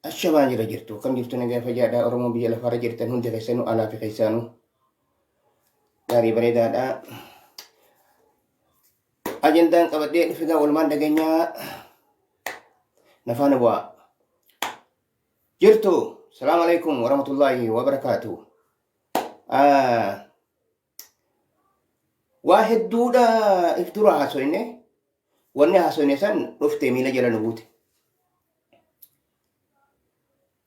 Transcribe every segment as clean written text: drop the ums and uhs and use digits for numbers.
Ashamaa jira jirtu akkam jirtu nagaa fayyaadha Oromoon biyya lafaarra jirtan hundi keessanuu alaa fi keessaanuu gaarii bareedaadha. Ajandaan qabadhee dhufe gaa walumaan dhageenyaa nafaana bu'aa. Jirtu salaamu alaikum warahmatullaahi wabarakaatu. Waa hedduudha if dura haasoyne wanni haasoyne san dhufte miila jala nu buute.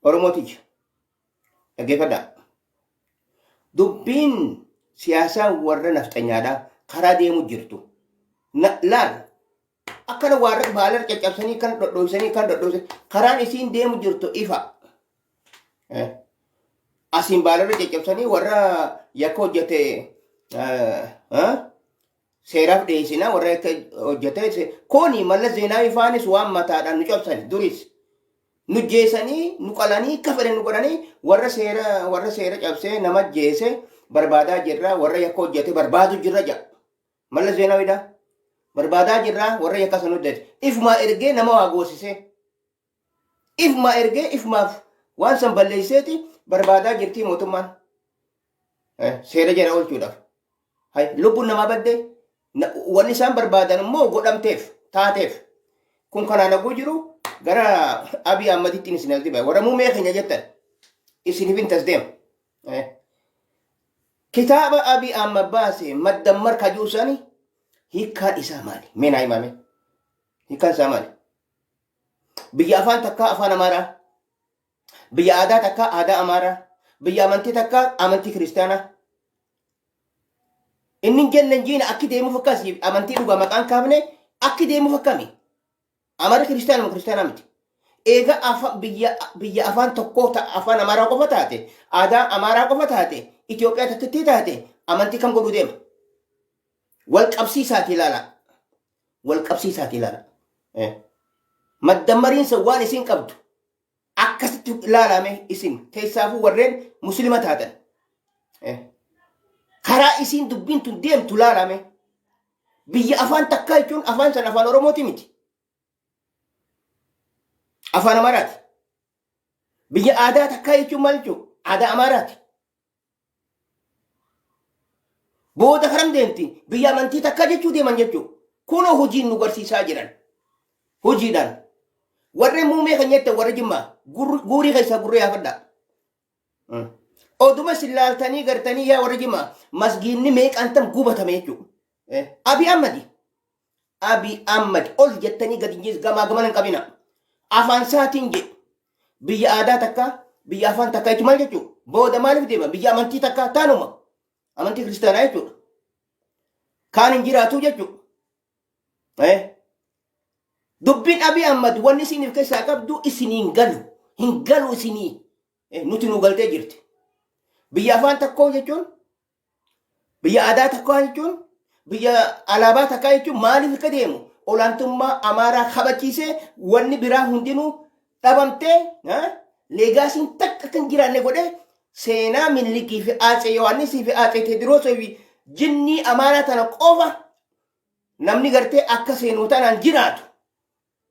Oromoo tiyya dhaggeeffadhaa. Dubbiin siyaasaa warra nafxanyaadhaa karaa deemu jirtu. Laal akkana waarra baalar caccabsanii kan dhodhooysanii kan dhodhooysanii karaan isiin deemu jirtu ifa. Asiin baalarra caccabsanii warra yakka hojjete seeraaf dhiyeessina warra yakka hojjete kuni Mallas Zeenaawii faanis waan mataadhaan nu cabsani duris nu jeesanii nu qalanii akka fedhan nu godhanii warra seera cabsee nama jeese barbaadaa jirra, warra yakka hojjete barbaadu jirra jedha. Mallas Zeenaawiidha. Barbaadaa jirra warra yakka san hojjete. Ifumaa ergee nama waa goosisee. Ifumaa ergee ifumaaf waan san balleesseeti barbaadaa jirtii mootummaan. Seera jala oolchuudhaaf. Hay, lubbuun namaa badde wanni isaan barbaadan immoo godhamteef taateef. Kun kanaan haguu jiru gara Abiy Ahmaditti isin as diba. Warra muummee keenya jettan isiniif hin tas deema. Kitaaba Abiy Ahmad baase maddammar kajuu sani hiikkaan isaa maali? Mee naa himame. Hiikkaan isaa maali? Biyya afaan takkaa afaan Amaaraa. Biyya aadaa takkaa aadaa Amaaraa. Biyya amantii takkaa amantii Kiristaanaa. Inni hin jenne hin jiine akki deemuuf akkasii amantii dhugaa maqaan kaafne akki deemuuf akkami? Amaarri kiristaanuma kiristaanaa miti. Eega biyya afaan tokkoo afaan Amaaraa qofa taate, aadaa Amaaraa qofa taate, Itoophiyaa takkittii taate amantii kam godhuu deema? Wal qabsiisaati ilaala. Wal qabsiisaati ilaala. Maddammariinsa waan isin qabdu akkasitti ilaalame isin keessaafuu warreen muslima taatan. Karaa isiin dubbiin tun deemtu ilaalame. Biyya afaan takkaa jechuun afaan san afaan Oromooti miti. Afaan Amaaraati. Biyya aadaa takkaa jechuun maal jechuudha? Aadaa Amaaraati. Booda karam deemti? Biyya amantii takkaa jechuu deeman jechuudha. Kunoo hojiin nu garsiisaa jiran. Hojiidhaan. Warreen muumee kan jettan warra Jimmaa guurii keessaa gurree yaafadhaa. Oduma isin laaltanii gartanii yaa warra Jimmaa masgiinni meeqaan tam gubatame jechuudha. Abiy Ahmadi. Abiy Ahmad ol jettanii gadi hin jees gamaa gamana hin qabina. Afaan isaatiin jedhu. Biyya aadaa takka, biyya afaan takka jechuun maal jechuudha? Booda maaliif deema? Biyya amantii takka taanuma. Amantii kiristaanaa jechuudha. Kaan hin jiraatu jechuudha. Dubbiin Abiy Ahmad wanni isiniif keessaa qabdu isinii hin galu. Hin galu isinii. Nuti nu galtee jirti. Biyya afaan tokkoo jechuun, biyya aadaa tokkoo jechuun, biyya alaabaa takkaa jechuun maaliif akka deemu olaantummaa Amaaraa kabachiisee wanni biraa hundinuu dhabamtee legacyn takka kan jiraanne godhee seenaa Minilikii fi Aatsee Yohaannisii fi Aatsee Teediroosii fi jinnii Amaaraa tana qofa namni gartee akka seenuma tanaan jiraatu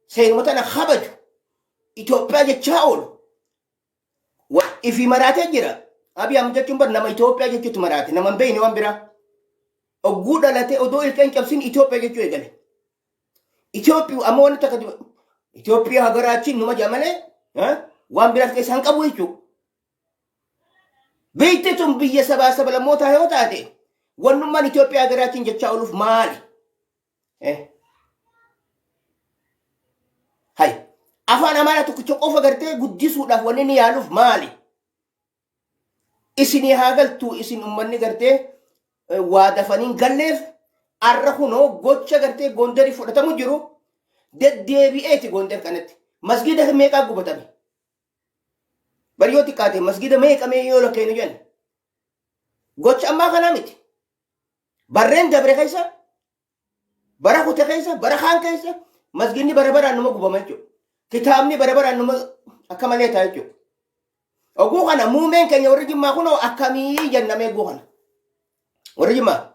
seenuma tana kabaju Itoophiyaa jechaa oolu ifii maraatee jira. Abiy Ahmed jechuun bar nama Itoophiyaa jechuutti maraate, nama hin beekne waan biraa. Ogguu dhalatee odoo ilkaan cabsin Itoophiyaa jechuu eegale. Itoophiyaa ammoo wanti takka Itoophiyaa hagaraachiin numa jaa malee waan biraaf keessaa hin qabu jechuudha. Biyyi tun biyya sabaa sablammootaa yoo taate wannummaan Itoophiyaa hagaraachiin jechaa ooluuf maali? Hay afaan Amaaraa tokkicha qofa gartee guddisuudhaaf wanni inni yaaluuf maali? Isinii haa galtuu isin ummanni gartee waa dafanii hin galleef arra kunoo gocha gartee Gondarii fudhatamu jiru deddeebi'eeti Gondar kanatti. Masgiida meeqaa gubatame? Bari yoo xiqqaate masgiida meeqa mee yoo lakkeenu jenna. Gocha ammaa kanaa miti. Barreen dabre keessa, bara kute keessa, bara kaan keessa masgiidni bara baraan numa gubama jechuudha. Kitaabni bara baraan numa akka malee ta'a jechuudha. Oguu kana muumeen keenya warri Jimmaa kunoo akkamii jennamee oguu kana. Warri Jimmaa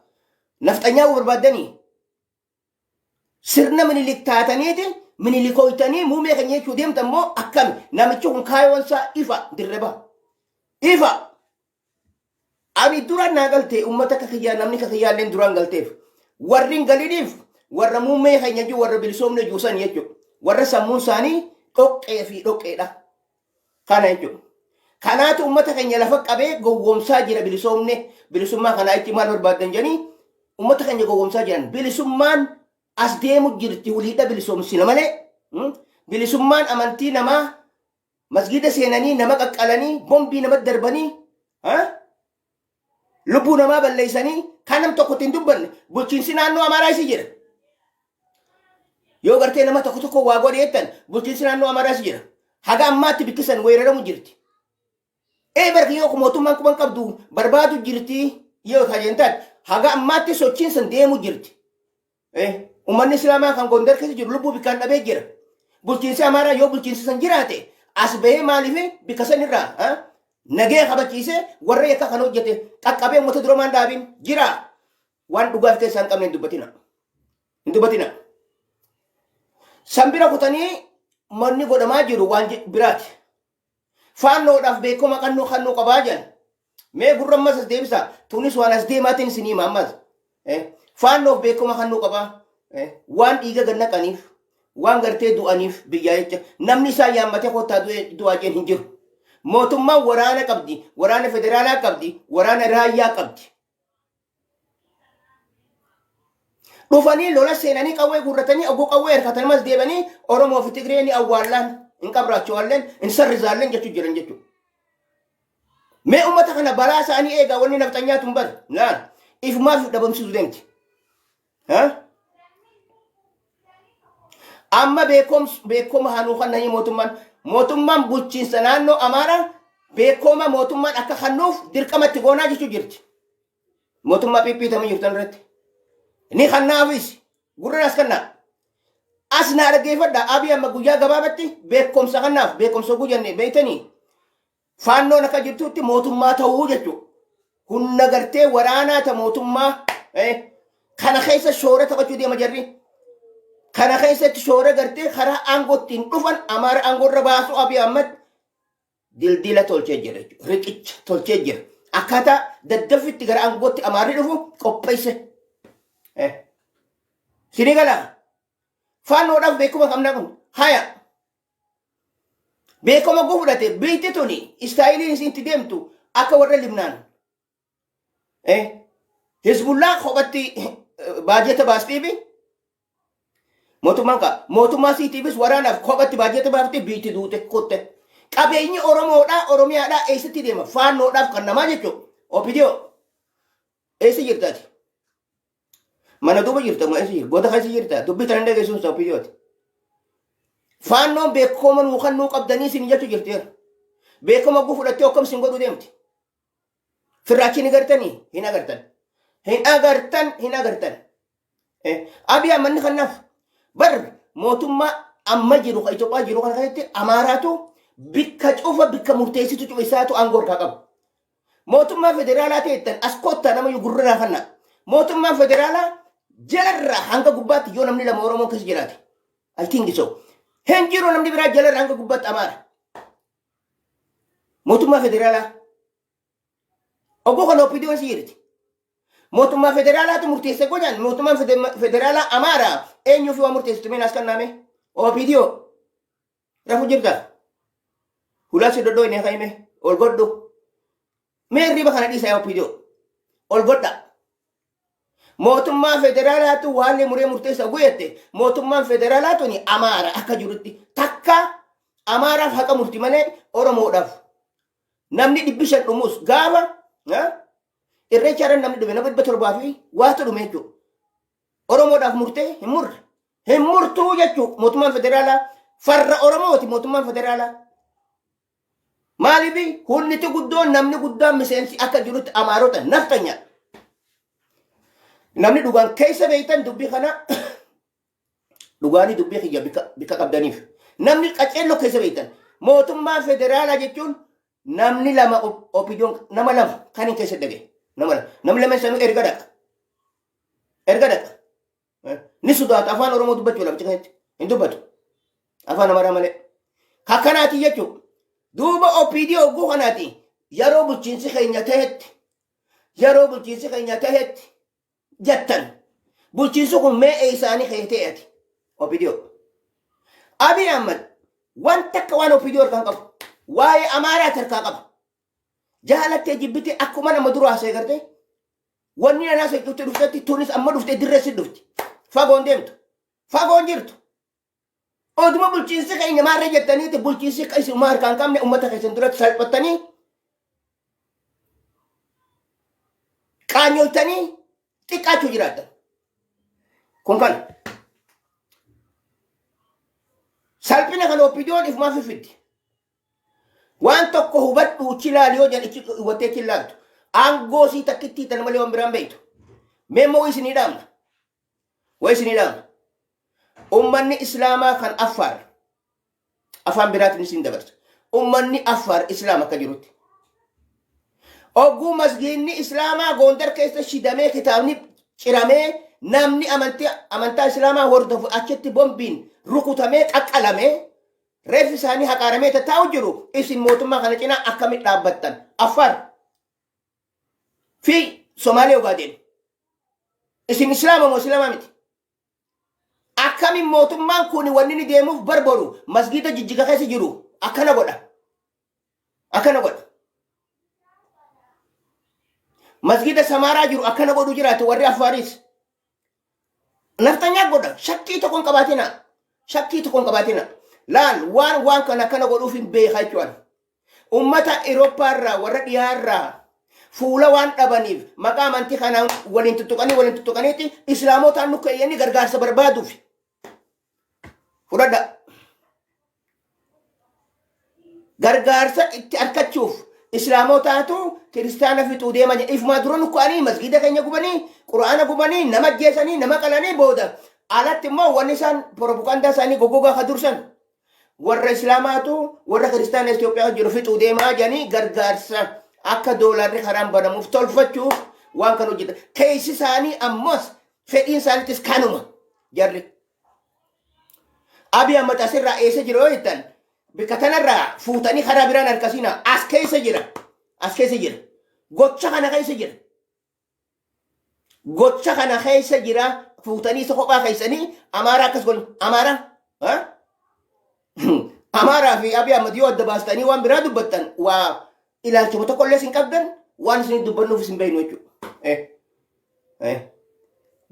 nafxanyaa barbaaddanii sirna Minilik taataniiti Minilikooytanii muumee keenya jechuu deemtan moo akkami? Namichi kun kaayoon isaa ifa dirre baha. Ifa! Ani duraan naa galte uummata akka kiyyaa namni akka kiyyaa illee duraan galteef. Warri hin galiniif warra muummee keenya jiru warra bilisoomne jiru san jechuudha. Warra sammuun isaanii dhoqqee fi dhoqqeedha. Kana jechuudha. Kanaatu uummata keenya lafa qabee gowwoomsaa jira bilisoomne bilisummaa kanaa itti maal barbaaddan jedhanii uummata keenya gowwoomsaa jiran. Bilisummaan as deemu jirti waliidha bilisoomsina malee. Bilisummaan amantii namaa masgiida seenanii nama qaqqalanii bombii nama darbanii lubbuu namaa balleessanii kan nam tokkotti hin dubbanne bulchiinsi naannoo Amaaraa isi jira. Yoo gartee nama tokko tokko waa godhe jettan bulchiinsi naannoo Amaaraa isi jira. Haga ammaatti bikkisan weeraramu jirti. Ee barki yoo mootummaan quban qabdu barbaadu jirti yoo tajentan haga ammaatti sochiin san deemu jirti. Uummanni Islaamaa kan Gondar keessa jiru lubbuu bikkaan dhabee jira. Bulchiinsi Amaaraa yoo bulchiinsi san jiraate as bahee maaliif bikka san irraa nagee kabachiisee warra yakka kan hojjete qaqqabee uummata dura maan dhaabin jira. Waan dhugaaf keessaa hin qabne hin dubbatina. Hin dubbatina. San bira kutanii manni godhamaa jiru waan biraati. Faannoodhaaf beekoma qannoo kannuu qabaa jedhan. Mee gurra ammas as deebisa. Tunis waan as deemaatiin isin hima ammas. Faannoof beekoma kannuu qabaa. Waan dhiiga gad naqaniif, waan gartee du'aniif biyyaa jecha namni isaan yaammatee kottaa du'aa jeen hin jiru. Mootummaan waraana qabdi, waraana federaalaa qabdi, waraana raayyaa qabdi. Dhufanii lola seenanii qawwee guurratanii oguu qawwee harkatanii mas deebanii Oromoo fi Tigree ni awwaallaan hin qabraachawalleen hin sarrizaalleen jechuu jiran jechuudha. Mee uummata kana balaa isaanii eegaa wanni nafxanyaa tun bar laal ifumaaf dhabamsiisu deemti. Amma beekoma hanuu kannanii mootummaan bulchiinsa naannoo Amaaraa beekoma mootummaan akka kannuuf dirqama itti goonaa jechuu jirti. Mootummaa pippiitamii jirtan irratti. Ni kannaafis gurra as kannaa. As naa dhaggeeffadha Abiy amma guyyaa gabaabatti beekumsa kannaaf beekumsa oguu jenne beektanii faannoon akka jirtutti mootummaa ta'uu jechuudha. Humna gartee waraanaa ta mootummaa kana keessa shoora taphachuu deema jarri. Kana keessatti shoora gartee karaa aangoo ittiin dhufan Amaara aangoo irra baasuu Abiy Ahmad dildila tolchee jira jechuudha. Riqicha tolchee jira. Akkaataa daddaffitti gara aangootti Amaarri dhufu qopheesse. Sinii galaa? Faannoodhaaf beekuma qabnaa kun. Haya. Beekama guu fudhate biyyi tuni istaayiliin isiin itti deemtu akka warra Libnaan. Hizbullaa kophatti baajeta baastiifi mootummaan kaa mootummaa siitiifis waraanaaf kophatti baajeta baaftee biyyi duute kutte. Qabeenyi Oromoodhaa Oromiyaadhaa eessatti deema faannoodhaaf kan namaa jechuudha. OPDO eessa jirta ati? Mana duuba jirta moo eessa jirta? Goda keessa jirta? Dubbii tana dhageessuun isaa OPDOti. Faannoon beekoma nuu kan nuu qabdanii isin jechuu jirti. Beekoma guu fudhattee akkam isin godhuu deemti. Firraachi ni gartanii? Hin agartan. Hin agartan, hin agartan. Abiy Ahmad kanaaf bar mootummaa amma jiru kan Itoophiyaa jiru kana keessatti Amaaraatu bikka cufa bikka murteessitu cufa isaatu aangoo harkaa qaba. Mootummaa federaalaa ta'ettan as kottaa nama gurra naa kanna. Mootummaan federaalaa jalarraa hanga gubbaatti yoo namni lama Oromoo keessa jiraate. I think so. Hin jiru namni biraa jalarraa hanga gubbaatti Amaara. Mootummaa federaalaa. Obbo kana OPDOn si jirti. Mootummaa federaalaatu murteesse godhan mootummaan federaalaa Amaaraa eenyuuf waa murteessitu mee naas kannaame? OPDO. Rafu jirta. Hulaa si dhodhoo inni haime ol godhu. Mee hirriba kana dhiisa yaa OPDO. Ol godha. Mootummaa federaalaatu waan muree murteessa guyyatte mootummaan federaalaa tuni Amaara akka jirutti takka Amaaraaf haqa murti malee Oromoodhaaf namni 500 dhumus gaafa irreechaadhaan namni dhume nama 700 fi waatu dhume jechuudha. Oromoodhaaf murtee hin murre. Hin murtuu jechuudha mootummaan federaalaa farra Oromooti mootummaan federaalaa. Maaliif humniti guddoon namni guddaan miseensi akka jirutti Amaarota nafxanya. Namni dhugaan keessa beektan dubbii kana dhugaanii dubbii kiyya bikka qabdaniif. Namni qaceelloo keessa beektan mootummaa federaalaa jechuun namni lama opidiyoon nama lama kan hin keessa dhage. Nama lama. Namni lama sanuu erga dhaqa. Erga dhaqa. Ni sodaata afaan Oromoo dubbachuu lafa keessatti hin dubbatu. Afaan Amaaraa malee. Kakkanaati jechuudha. Duuba OPD hogguu kanaati yeroo bulchiinsi keenya tahetti, yeroo bulchiinsi keenya tahetti jettan, bulchiinsi kun mee eessaanii kee ta'eeti OPDO. Abiy Ahmad wanta akka waan OPDO harkaan qabu waa'ee Amaaraati harkaa qaba. Jaalattee jibbitee akkuma nama dura haasa'e gartee wanni anaa isa dhufte dhuftetti tunis amma dhuftee dirree si dhufti. Fagoon deemtu. Fagoon jirtu. Oduma bulchiinsi keenya maarree jettaniiti bulchiinsi akka isin harkaa hin qabne uummata keessan duratti salphattanii qaanyoytanii xiqqaachuu jiraattan. Kun kana. Salphina kana OPDOn ifumaa fiffiddi. Waan tokko hubadhu ichi ilaali yoo jedhan ichi hubattee ichi ilaaltu. Aangoo sii takkittii tana malee waan biraan beektu. Mee immoo isinii dhaamna. Waa isinii dhaamna. Ummanni Islaamaa kan Affaar afaan biraatiin isin dabarsa. Ummanni Affaar Islaam akka jirutti. Ogguu masgiinni Islaamaa Gondar keessa shidamee kitaabni ciramee namni amantii amantaa Islaamaa hordofu achitti bombiin rukutamee qaqqalamee reeffi isaanii haqaaramee tattaa'u jiru, isin mootummaa kana cinaa akkamitti dhaabbattan? Affaar fi Somaalee Ogaadeen. Isin Islaama moo Islaamaa miti? Akkamiin mootummaan kun wanni inni deemuuf barbaadu masgiida Jijjiga keessa jiru akkana godha. Akkana godha. Masgiida Samaaraa jiru akkana godhu jiraatu warri Affaaris. Naftanyaa godha. Shakkii tokko hin qabaatina. Shakkii tokko hin qabaatina. Laal waan waan kana akkana godhuuf hin beeka jechuudha. Ummata Awurooppaa warra dhiyaarraa fuula waan dhabaniif maqaa amantii kanaan waliin tuttuqanii waliin tuttuqaniiti islaamotaan nu keeyyanii gargaarsa barbaaduuf. Fudhadha. Gargaarsa itti argachuuf islaamotaatu kiristaana fixuu deema jedhe. Ifumaa dura nu ka'anii masgiida keenya gubanii, quraana gubanii, nama ajjeesanii, nama qalanii, booda alatti immoo wanni isaan propaganda isaanii goggogaa ka dursan warra islaamaatu warra kiristaana Itoophiyaa jiru fixuu deemaa jedhanii gargaarsa akka doolaarri karaan banamuuf tolfachuuf waan kan hojjetan. Keessi isaanii ammas fedhiin isaaniitis kanuma jarri. Abiy Ahmad asirraa eessa jira yoo jettan, bikka tanarraa fuutanii karaa biraan harkasiina, as keessa jira. As keessa jira. Gocha kana keessa jira. Gocha kana keessa jira, fuutanii isa kophaa keessanii Amaaraa akkas godhu. Amaaraa. Amaaraa fi Abiy Ahmad yoo adda baastanii waan biraa dubbattan waa ilaalchuma tokko illee isin qabdan waan isin dubbannuuf isin beeknu jechuudha.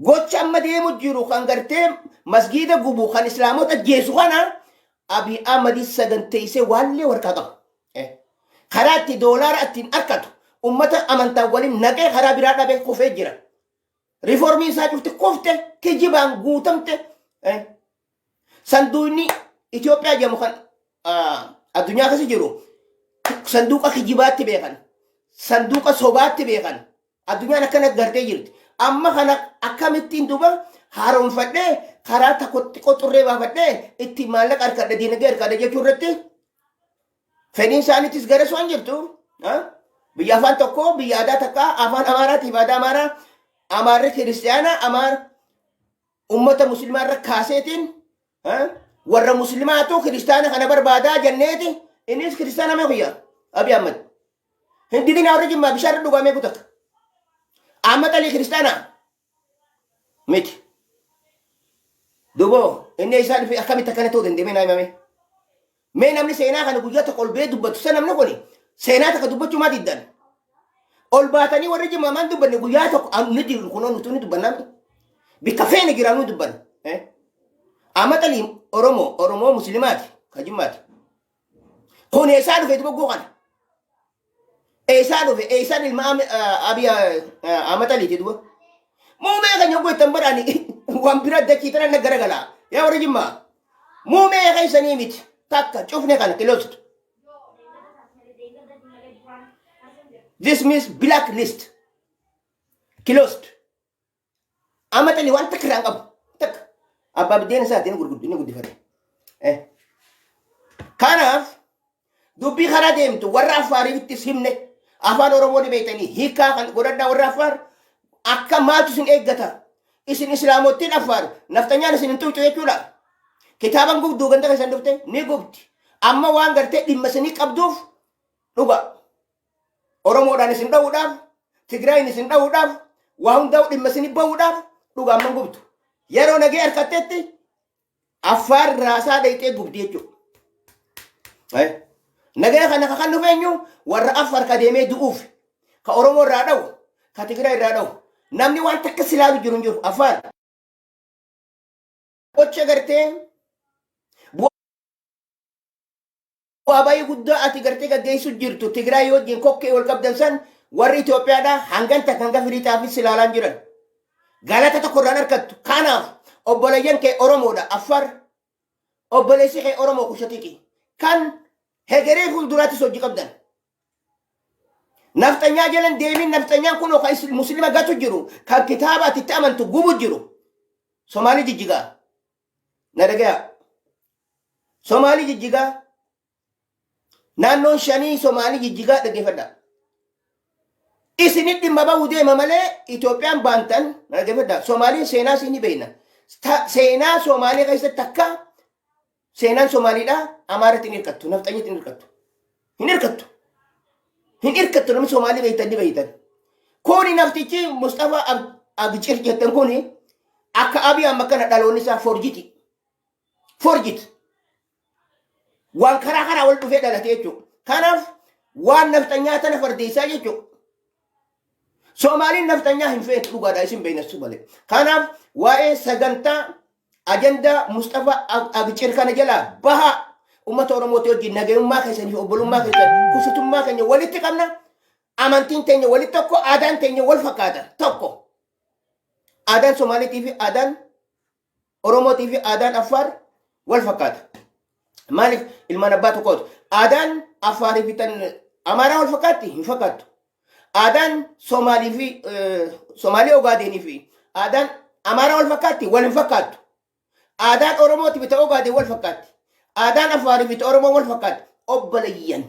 Gocha amma deemu jiru kan gartee masgiida gubu kan islaamota jeesu kana Abiy Ahmad saganteessee waallee warqaa qaba. Karaa itti doolaara ittiin argatu ummata amantaa waliin naqee karaa biraa dhabee kufee jira. Riiformiin isaa cufti kufte, kijibaan guutamte. Sanduuqni Itoophiyaa jedhamu kan addunyaa keessa jiru sanduuqa kijibaatti beekan. Sanduuqa sobaatti beekan. Addunyaan akkana gartee jirti. Amma kana akkamittiin duba haaromfadhee karaa tokko xiqqoo xurree baafadhee itti maallaqa harkadha, diinagdee harkadha jechuu irratti fedhiin isaaniitis gara waan jirtu. Biyya afaan tokko, biyya aadaa takkaa, afaan Amaaraatiif aadaa Amaaraa, Amaarri kiristiyaana, Amaara ummata muslimaa irra kaaseetiin warra muslimaatu kiristaana kana barbaadaa jenneeti, innis kiristaana mee guyyaa Abiy Ahmad. Hin didina, warri Jimmaa bishaan irra dhugamee kutata. Ahmad Ali kiristaana miti. Duboo inni isaa dhufe akkamitti akkana ta'uu danda'e naa himame. Mee namni seenaa kana guyyaa tokko ol ba'ee dubbatu san, namni kun seenaa takka dubbachuu maa diddan? Ol baatanii warri Jimmaa maan dubbanne guyyaa tokko? Ni jiru, kunoo nuti ni dubbannaa. Bikka feene jiraa nu dubbanna. Ahmad Ali Oromoo, Oromoo Muslimaati ka Jimmaati. Kun eessaa dhufe duba kana? Eessaa dhufe? Eessaan ilma Abiy Ahmad Aliiti duba? Muumee kan yogguu ittan badhaani waan bira dachii tana na garagala. Yaa warra Jimmaa. Muumee keessanii miti. Takka cufne kana closed. This means black list. Closed. Ahmad Ali waan takka irraa hin qabu. Takka. Abbaa biddeena isaati inni gurguddi inni guddifate. Kanaaf dubbii karaa deemtu warra Affaariifittis himne, afaan Oromoo ni beektanii hiikaa kan godhadhaa. Warra Affaar akka maaltu isin eeggata? Isin islaamottiin Affaar naftanyaan isin hin tuqxu jechuudha. Kitaaban gubduu ganda keessan dhufte ni gubdi. Amma waan gartee dhimma isinii qabduuf dhuga. Oromoodhaan isin dha'uudhaaf, Tigraayin isin dha'uudhaaf, waa hundaa'u dhimma isinii bahuudhaaf dhuga amma gubdu. Yeroo nagee harkattetti Affaar raasaa dhayxee gubdi jechuudha. Nagaya kana ka kan dhufe eenyu warra Affaar ka deemee du'uuf ka Oromoo irraa dha'u ka Tigraay irraa dha'u namni waan takka silaalu jiru hin jiru Affaar. Gocha gartee bu'aa bayii guddaa ati gartee gaggeessu jirtu Tigraay wajjin kokkee wal qabdan san warri Itoophiyaadhaa hangan takka hanga firii xaafii silaalaan jiran. Galata tokko irraan argattu. Kanaaf obboleeyyan kee Oromoodha Affaar obboleessi kee Oromoo Kushatiqi kan hegeree fuulduraattis hojii qabdan. Nafxanyaa jalan deemin nafxanyaan kun kan muslima gatu jiru kan kitaaba ati itti amantu gubu jiru. Somaalii jijjigaa. Na dhagaya. Somaalii jijjigaa. Naannoon shanii Somaalii jijjigaa dhaggeeffadha. Isinit dhimma bahu deema malee Itoophiyaan baantan na dhaggeeffadha. Somaaliin seenaa isin ni beekna. Seenaa Somaalii keessatti takka seenaan Somaaliidha Amaaratti hin hirkattu, nafxanyitti hin hirkattu. Hin hirkattu. Hin hirkattu namni Somaalii beektan ni beektan. Kuni naftichi Mustafa Abicir jettan kuni akka Abiy amma kana dhaloonni isaa forjiti. Forjit. Waan karaa karaa wal dhufee dhalate jechuudha. Kanaaf waan nafxanyaa tana fardeessaa jechuudha. Soomaaliin nafxanyaa hin feetu dhugaadha isin beeknasu malee. Kanaaf waa'ee sagantaa ajandaa Mustafa Abicir kana jalaa bahaa uummata Oromooti wajjin nagayummaa keessanii fi obbolummaa keessan kushutummaa keenya walitti qabna. Amantiin teenya walitti tokko aadaan teenya wal fakkaata tokko. Aadaan Somaaliitii fi aadaan Oromootii fi aadaan Affaar wal fakkaata. Maaliif ilmaan abbaa tokkooti. Aadaan Affaarii fi tan Amaaraa wal fakkaatti? Hin fakkaattu. Aadaan Somaalii fi Somaalii Ogaadeenii fi aadaan Amaaraa wal fakkaatti? Wal hin fakkaattu. Aadaan Oromootii fi ta Ogaadeen wal fakkaatti. Aadaan Affaarii fi ta Oromoo wal fakkaatti. Obboleeyyan.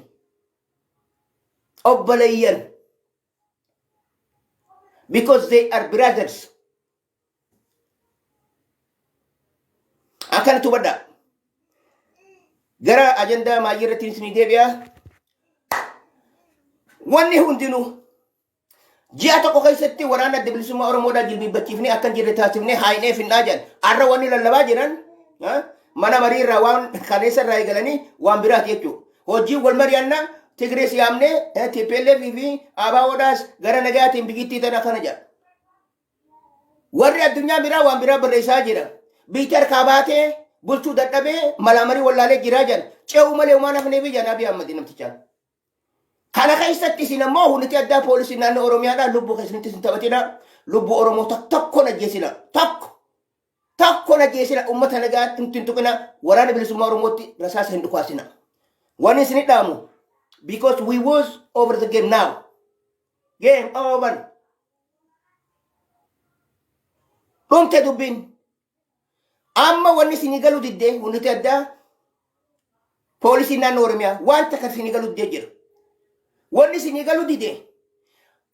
Obboleeyyan. Because they are brothers. Akkanatti hubadhaa. Gara ajandaa maayyii irratti isinii deebi'a. Wanni hundinuu ji'a tokko keessatti waraana adda bilisummaa Oromoodhaa jilbiibbachiifnee akka hin jirre taasifnee haayinee finnaa jedhan. Har'a wanni lallabaa jiran mana marii irraa waan kaleessa irraa eegalanii waan biraati jechuudha. Hojii wal mari'annaa Tigrees yaamnee TPLF fi ABOdhaas gara nagaatiin biyyittii tana kana jedha. Warri addunyaa biraa waan biraa barreessaa jira. Biyyi harkaa baatee bulchuu dadhabee malaamarii wallaalee jiraa jedhan. Ce'uu malee homaan hafneef jedhan Abiy Ahmad namtichaan. Kana keessatti isin ammoo humniti addaa poolisii naannoo Oromiyaadhaa lubbuu keessanitti isin taphatina. Lubbuu Oromoo tokko najjeesina. Tokko. Tokko najjeesina. Uummata nagaa hin tuqina. Waraana bilisummaa Oromootti rasaasa hin dhukaasina. Wanni isin dhaamu. Because we was over the game now. Game over. Dhumte dubbiin. Amma wanni isinii galu diddee humniti addaa poolisiin naannoo Oromiyaa waan takka isinii galu diddee jira. Wanni isinii galu dide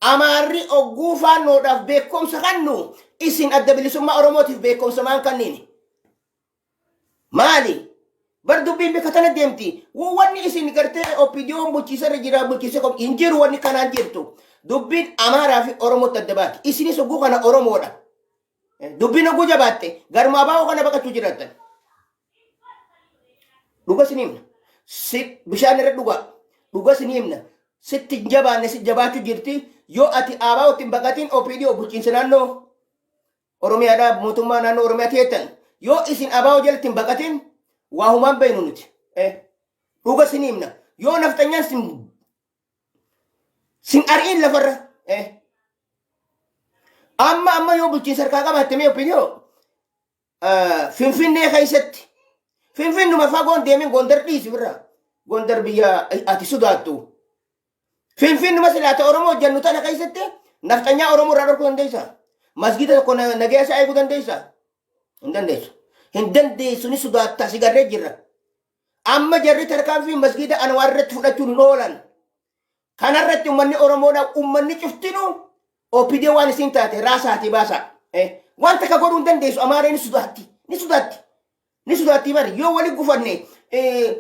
Amaarri ogguu faannoodhaaf beekumsa kannu isin adda bilisummaa Oromootiif beekumsa maan kanniini. Maali? Bar dubbiin bika tana deemti. Wanni isin gartee OPDOn bulchiisa irra jira bulchiisa qof hin jiru wanni kanaan jirtu. Dubbiin Amaaraa fi Oromootti adda baati. Isinis oguu kana Oromoodha. Dubbiin oguu jabaatte garuma abaa'oo kana baqachuu jiraattan. Dhuga isin himna. Si bishaan irra dhugaa. Dhuga isin himna. Sitti hin jabaanne si jabaachuu jirti. Yoo ati abaa'ootti hin baqatin OPDO bulchiinsa naannoo Oromiyaadhaa mootummaa naannoo Oromiyaa teettan yoo isin abaa'oo jalatti hin baqatin waa humaan beeknu nuti. Dhuga isin himna. Yoo nafxanyaan sin sin ari'in lafarra. Amma amma yoo bulchiinsa harkaa qabaatte mee opinion Finfinnee keessatti Finfinnuma fagoon deemin Gondar dhiisi birraa. Gondar biyya ati sodaattu. Finfinnuma silaata Oromoo hojjennu tana keessatti nafxanyaa Oromoo irraa dhorkuu dandeessaa? Masgiida tokko nagaya isaa eeguu dandeessaa? Hin dandeessu. Hin dandeessu ni sodaatta si garree jirra. Amma jarri tarkaanfii masgiida Anwaar irratti fudhachuun hin oolan. Kanarratti uummanni Oromoodha uummanni cuftinuu OPD waan isiin taate raasaatii baasaa. Waan takka godhuu hin dandeessu Amaaree ni sodaatti. Ni sodaatti. Ni sodaattii bari yoo wali gufanne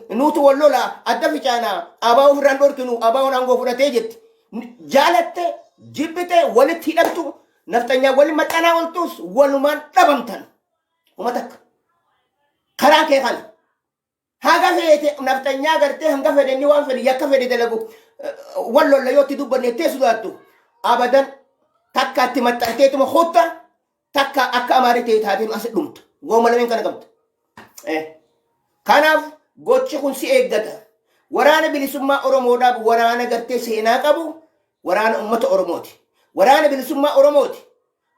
nuutu wal lola adda ficaana abaa ofirraan dhorkinu abaa'oon aangoo fudhatee jetti. Jaalatte jibbite walitti hidhamtu nafxanyaa wali maxxanaa oltus walumaan dhabamtan. Uma takka. Karaan kee kana. Haga feete nafxanyaa gartee hanga fedhe inni waan fedhe yakka fedhe dalagu wal lolla yoo itti dubbanne ittee sodaattu abadan takka itti maxxanteetuma kutta takka akka amaarii ta'e taateen as dhumta. Gooma lameen kana qabda. Kanaaf gochi kun si eeggata. Waraana bilisummaa Oromoodhaaf waraana gartee seenaa qabu waraana uummata Oromooti. Waraana bilisummaa Oromooti.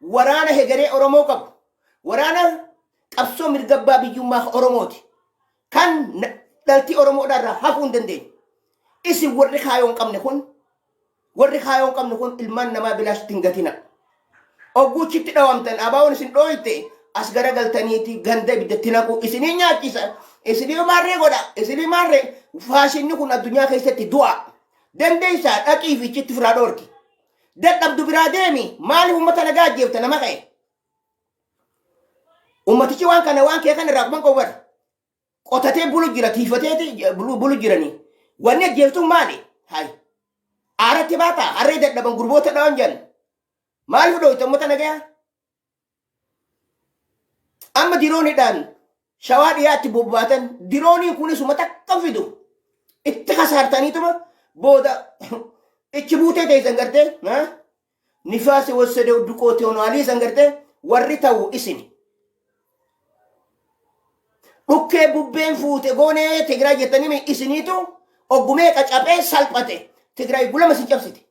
Waraana hegeree Oromoo qabu. Waraana qabsoo mirga abbaa biyyummaa Oromooti. Kan dhaltii Oromoodhaa irraa hafuu hin dandeenye. Isin warri kaayoo hin qabne kun warri kaayoo hin qabne kun ilmaan namaa bilaashitti hin gatina. Ogguuchitti dhawamtan abaawoon isin dhooyte as garagaltaniiti ganda ibiddatti naqu isinii nyaachisa isinii maarree godha isinii maarree faashinni kun addunyaa keessatti du'a. Dandeessaa dhaqii fi ichitti firaa dhoorki. Dadhabdu biraa deemi maaliif uummata nagaa ajjeefta nama ka'e. Ummatichi waan kana waan kee kana irraa quban qabu bara. Qotatee bulu jira tiifateeti bulu jiranii. Wanni ajjeeftuun maali? Hayi. Aaratti baata harree dadhaban gurboota dhawan jedhan. Maaliif dhooyta ummata nagayaa? Amma dirooniidhaan shawaa dhiyaatti bobbaatan dirooniin kunis uummata akka fidu itti kasaartaniituma booda ichi buutee teessan gartee nifaasi wassadew duqoote honaalii san gartee warri ta'u isini. Dhukkee bubbeen fuute goonee Tigraay jettanii isiniitu oggumee qacaphee salphate Tigraay gulama isin cabsite.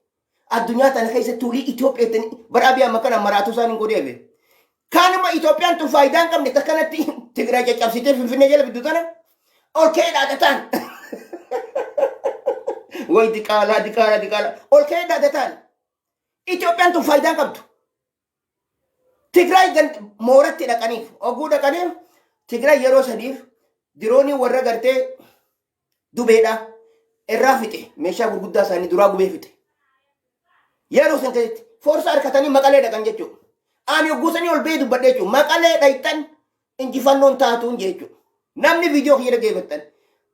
Addunyaa tana keessatti tulii Itoophiyaa jettanii bara Abiy amma kana maraatuu isaan hin godheefe. Kanuma Itoophiyaan tun faayidaa hin qabne takkanatti Tigraay caccabsitee Finfinnee jala fiddu tana ol ka'ee dhaadataan. Way diqaalaa diqaalaa diqaalaa ol ka'ee dhaadataan. Itoophiyaan tun faayidaa hin qabdu. Tigraay mooratti dhaqaniif oguu dhaqaniif Tigraay yeroo sadiif diroonii warra gartee dubeedha irraa fixe meeshaa gurguddaa isaanii duraa gubee fixe. Yeroo san keessatti foorsa harkatanii maqalee dhaqan jechuudha. Ani hogguu sanii ol ba'ee dubbadhe jechuudha. Maqalee dhayxan injifannoon taatuun jechuudha. Namni viidiyoo kiyya dhaggeeffattan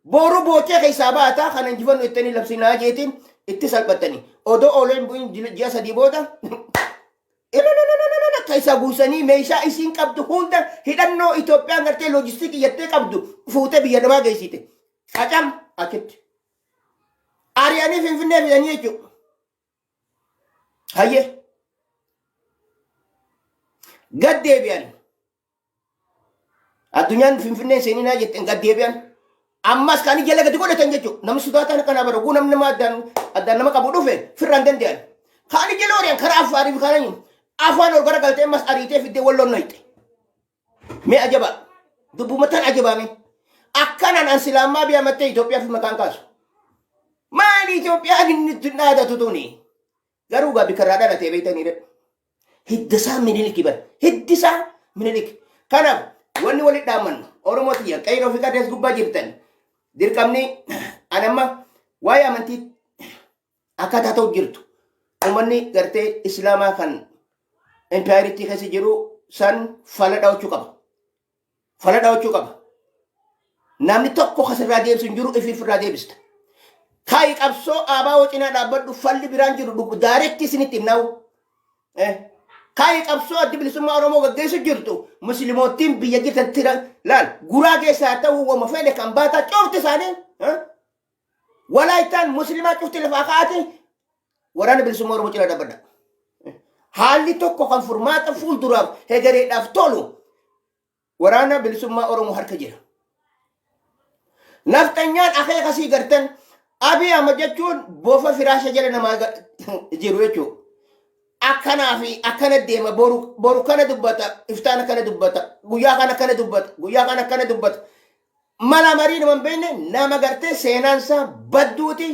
boru boochee keessaa baataa kana injifannoo ittanii labsinaa jeetiin itti salphattanii odoo ooleen bu'in ji'a 3 booda keessaa buusanii meeshaa isiin qabdu hunda hidhannoo Itoophiyaan gartee loojistikii jettee qabdu fuutee biyya namaa geessite. Qacam achitti. Ari'anii Finfinnee fidanii jechuudha. Hayyee. Gad deebi'an. Addunyaan Finfinneen seeninaa jetteen gad deebi'an. Ammas kan jala gadi godhatan jechuudha. Namni sodaataan kana bara guu namni nama addaan addaan nama qabu dhufe firraan danda'an. Kaan jala horiyan karaa Affaarii fi karaa afaan ol garagaltee ammas ariitee fiddee walloon nayxe. Mee ajabaa. Dubbuma tan ajabaa mee. Akkanaan an silaammaa biyya mattee Itoophiyaa fi maqaan kaasu. Maali Itoophiyaan inni itti dhaadatu tuni? Garuu gaa bikka irraa dhalatee beektanii dha. Hidda isaa Miniliki bara. Hiddi isaa Minilik. Kanaaf wanni walitti dhaammannu Oromoo tiyya qeyroo fi qarrees gubbaa jirtan dirqamni an amma waa'ee amantii akkaataa ta'u jirtu. Uummanni gartee Islaamaa kan impaayeritti keessa jiru san fala dhawachuu qaba. Fala dhawachuu qaba. Namni tokko kasirraa deebisu hin jiru ifiif irraa deebista. Kaayi qabsoo ABO cinaa dhaabbadhu falli biraan jiru dhugu daaretti isinitti himnaawu. Kaayi qabsoo addi bilisummaa Oromoo gaggeessu jirtu musliimoottiin biyya jirtan tira laal guraa keessaa ta'uu wama fedhe kan baataa cufti isaanii Walaayittaan musliimaa cufti lafaa ka'aati waraana bilisummaa Oromoo cinaa dhaabbadha. Haalli tokko kan furmaata fuulduraaf hegereedhaaf tolu waraana bilisummaa Oromoo harka jira. Nafxanyaan akeeka sii gartan Abiy Ahmad jechuun bofa firaasha jala namaa jiru jechuudha. Akkanaa fi akkana deema boru boru kana dubbata iftaan akkana dubbata guyyaa kana akkana dubbata guyyaa kana akkana dubbata. Mala marii nama hin beekne nama gartee seenaan isaa badduuti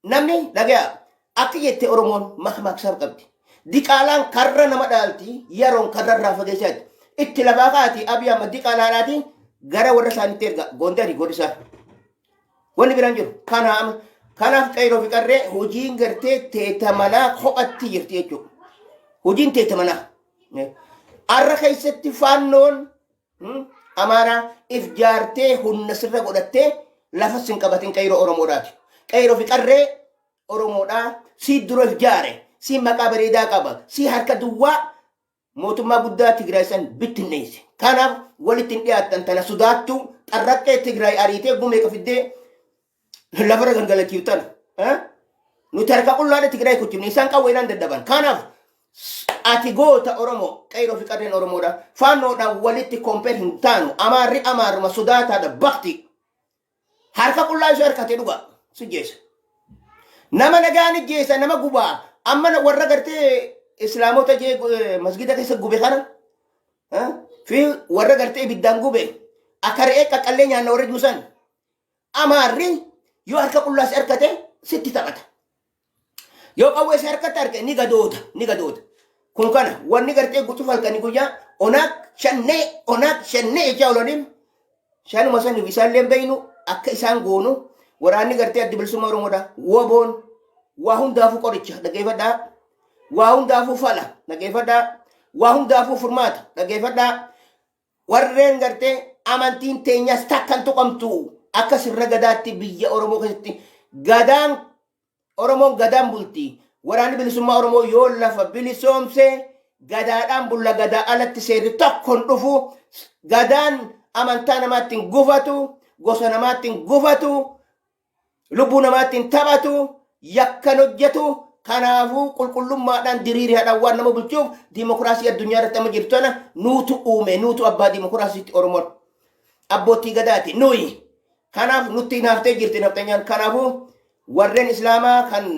namni dhagaya akka jette Oromoon makmaaksaaf qabdi. Diqaalaan karra nama dhaalti yeroon karra irraa fageessaati. Itti lafaa kaati Abiy Ahmad diqaalaadhaati gara warra isaaniitti erga Gondari godhisaa. Wanni biraan jiru kanaaf kanaaf qeyroo fi qarree hojiin gartee teeta manaa kophatti jirti jechuudha. Hojiin teeta manaa. Arra keessatti faannoon Amaaraa if jaartee humna sirra godhattee lafa sin qabatin qeyroo Oromoodhaati. Qeyroo fi qarree Oromoodhaa sii dura if jaare, sii maqaa bareedaa qaba, sii harka duwwaa mootummaa guddaa Tigraay san bittinneesse. Kanaaf walitti hin dhiyaattan tana sodaattu xarraqqee Tigraay ariitee gumee qafiddee lafarra gangalachiiftan. Nuti harka qullaadha Tigraay kuchifne isaan qawweedhaan dadhaban. Kanaaf ati goota Oromoo qeyroo fi qarreen Oromoodha. Faannoodhaan walitti compare hin taanu. Amaarri amaaruma sodaataadha bakti. Harka qullaa ishee harkatee dhuga si jeessa. Nama nagaan ijjeessa nama gubaa amma warra gartee islaamota jee masgida keessa gube kana fi warra gartee ibiddaan gube akka re'ee qaqqallee nyaanna warra juusan amaarri yoo harka qullaa si harkate sitti taphata. Yoo qawwee si harkatti arge ni gadooda ni gadooda. Kun kana wanni gartee gucuf halkanii guyyaa onaak shannee onaak shannee jechaa oolaniif shanuma saniif isaallee hin beeynu akka isaan goonu waraanni gartee addi bilisummaa Oromoodha. Woboon waa hundaafuu qoricha dhaggeeffadhaa. Waa hundaafuu fala dhaggeeffadhaa. Waa hundaafuu furmaata dhaggeeffadhaa. Warreen gartee amantiin teenyas takka hin tuqamtu akka sirna gadaatti biyya Oromoo keessatti gadaan Oromoon gadaan bulti. Waraanni bilisummaa Oromoo yoo lafa bilisoomse gadaadhaan bulla gadaa alatti seerri tokko hin dhufu. Gadaan amantaa namaatti hin gufatu, gosa namaatti hin gufatu, lubbuu namaatti hin taphatu, yakkan hojjetu. Kanaafuu qulqullummaadhaan diriiriidhaan waan nama bulchuuf diimokiraasii addunyaa irratti amma jirtu tana nuutu uume, nuutu abbaa diimokiraasiitti Oromoon. Abbootii gadaati nuyi. Kanaaf nutti hinaaftee jirti nafxanyaan. Kanaafuu warreen Islaamaa kan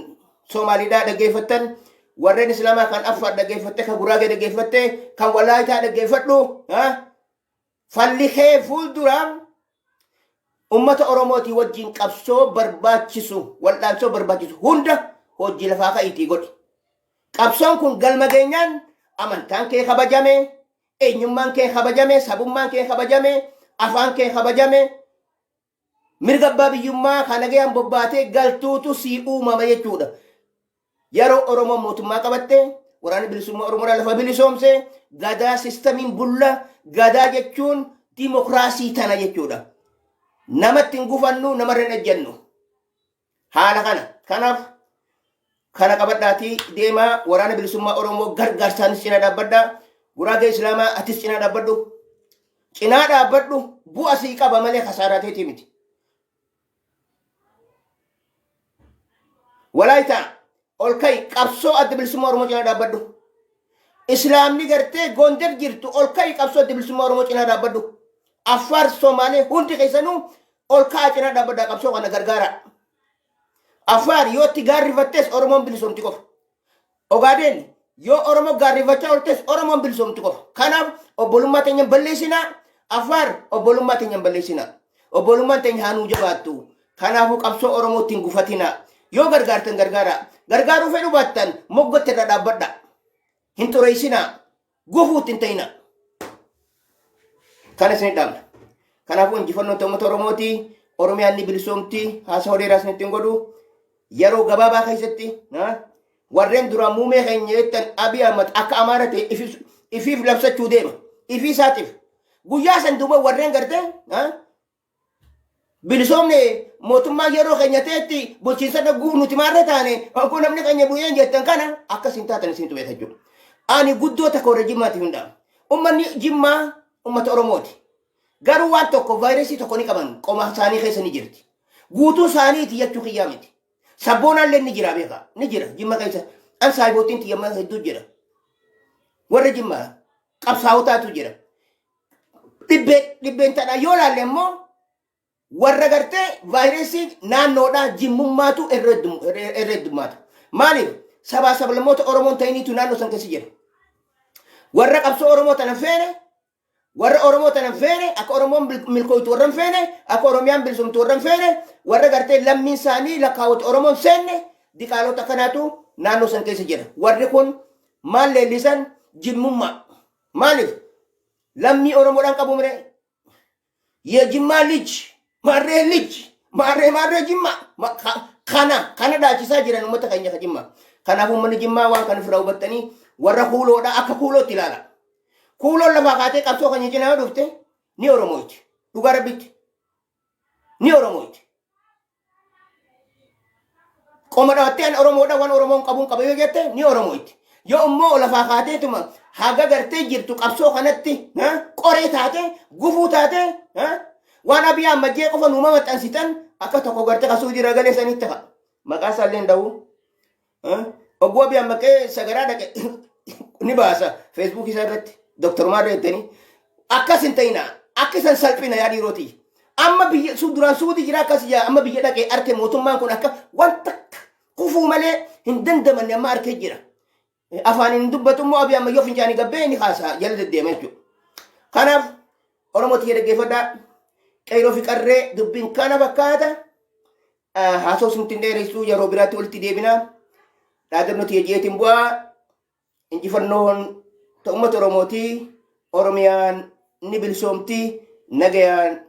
Somaaliidhaa dhaggeeffattan, warreen Islaamaa kan Affaar dhaggeeffatte, kan Guraagee dhaggeeffatte, kan Walaayitaa dhaggeeffadhu. Falli kee fuuldura ummata Oromootii wajjin qabsoo barbaachisu, wal'aansoo barbaachisu hunda hojii lafaa ka'iitii godhi. Qabsoon kun galma geenyaan amantaan kee kabajame, eenyummaan kee kabajame, sabummaan kee kabajame, afaan kee kabajame, mirga abbaa biyyummaa kan nagayaan bobbaatee galtuutu sii uumama jechuudha. Yeroo Oromoon mootummaa qabatte, waraanni bilisummaa Oromoodhaa lafa bilisoomse, gadaa sistamiin bulla, gadaa jechuun dimokiraasii tana jechuudha. Namatti hin gufannu, namarra hin ejjennu. Haala kana. Kanaaf kana qabadhaatii deemaa waraana bilisummaa Oromoo gargaarsaanis cinaa dhaabbadhaa. Guraagee Islaamaa atis cinaa dhaabbadhu. Cinaa dhaabbadhu bu'a sii qaba malee kasaaraa teetii miti. Walaayitaa ol ka'i qabsoo adda bilisummaa Oromoo cinaa dhaabbadhu. Islaamni gartee Gondar jirtu ol ka'i qabsoo adda bilisummaa Oromoo cinaa dhaabbadhu. Affaar Somaalee hundi keessanuu ol ka'a cinaa dhaabbadhaa qabsoo kana gargaaraa. Affaar yoo itti gaarrifattes Oromoon bilisoomti qofa. Ogaadeen yoo Oromoo gaarrifachaa ooltes Oromoon bilisoomti qofa. Kanaaf obbolummaa teenya hin balleessinaa. Affaar obbolummaa teenya hin balleessinaa. Obbolummaan teenya haa nuu jabaattu. Kanaafuu qabsoo Oromoo ittiin gufatinaa. Yoo gargaartan gargaaraa. Gargaaruu fedhu baattan moggatti irra dhaabbadha. Hin xureessinaa. Gufuu ittiin ta'inaa. Kana isin dhaamna. Kanaafuu injifannoon uummata Oromooti. Oromiyaan ni bilisoomti. Haasawaa dheeraa isinitti hin godhu. Yeroo gabaabaa keessatti warreen duraan muumee keenya jettan Abiy Ahmad akka Amaara ta'e ifiif labsachuu deema. Ifii isaatiif. Guyyaa san duuba warreen gartee bilisoomne mootummaa yeroo keenya ta'etti bulchiinsa dhagguu nuti maarree taane hogguu namni keenya bu'een jettan kana akkas hin taatan isintu beeka jechuudha. Ani guddoo takka warra Jimmaatiif hin dhaamu. Uummanni Jimmaa uummata Oromooti. Garuu waan tokko vaayirasii tokko ni qaban qoma isaanii keessa ni jirti. Guutuu isaaniiti jechuu kiyyaa miti. Sabboonaallee ni jira beeka ni jira Jimma keessa. An saayibootiin tiyya hedduu jira. Warra Jimmaa qabsaawotaatu jira. Dhibbee dhibbeen tadha yoo laalle immoo warra gartee vaayirasii naannoodhaa jimmummaatu irra heddummaata. Maaliif sabaa sablammoota Oromoon ta'iniitu naannoo san keessa jira. Warra qabsoo Oromoo tana feene warra Oromoo tana feene akka Oromoon milkooytu warra hin feene akka Oromiyaan bilisomtu warra hin feene warra gartee lammiin isaanii lakkaawwatu Oromoon seenne diqaalota kanaatu naannoo san keessa jira. Warri kun maal leellisan jimmummaa. Maaliif lammii Oromoodhaan qabu mire የጅማ ልጅ ማሬ ልጅ ማሬ ማሬ ጅማ kana kana dhaachisaa jiran uummata keenya ka Jimmaa. Kanaaf uummanni Jimmaa waan kana ofirraa hubattanii warra kuuloodha akka kuulootti ilaala. Kuuloon lafaa kaatee qabsoo keenya cinaa yoo dhufte Ni Oromooyti. Dhugaa Rabbitti. Ni Oromooyti. Qoma dhawattee an Oromoodha waan Oromoon qabuun qaba yoo jette ni Oromooyti. Yoo immoo lafaa kaateetuma haga gartee jirtu qabsoo kanatti qoree taate gufuu taate waan Abiy Ahmad jee qofa nuuma maxxansitan akka tokko gartee kasuu jira galee sanitti ta'a. Maqaa isaallee hin dha'u. Ogguu Abiy Ahmad qe'ee sagaraa dhaqe ni baasa feesbuukii isaa irratti doktorumaa irra jettanii akkas hin ta'ina akka isan salphina yaa dhiirootii. Amma biyya su duraan suuti jira akkas jaa amma biyya dhaqee arke mootummaan kun akka wanta kufuu malee hin dandamanne amma arkee jira. Afaan hin dubbatu immoo Abiy Ahmad yoo fincaanii gabbee ni kaasa jala deddeema jechuudha. Kanaaf Oromoo tiyya dhaggeeffadhaa. Qeerroo fi qarree dubbiin kana fakkaata. Haasoo isinitti hin dheeressu yeroo biraatti walitti deebina. Dhaadannoo tiyya jeetiin bu'aa injifannoon ta uummata Oromooti. Oromiyaan ni bilisoomti. Nagayaan.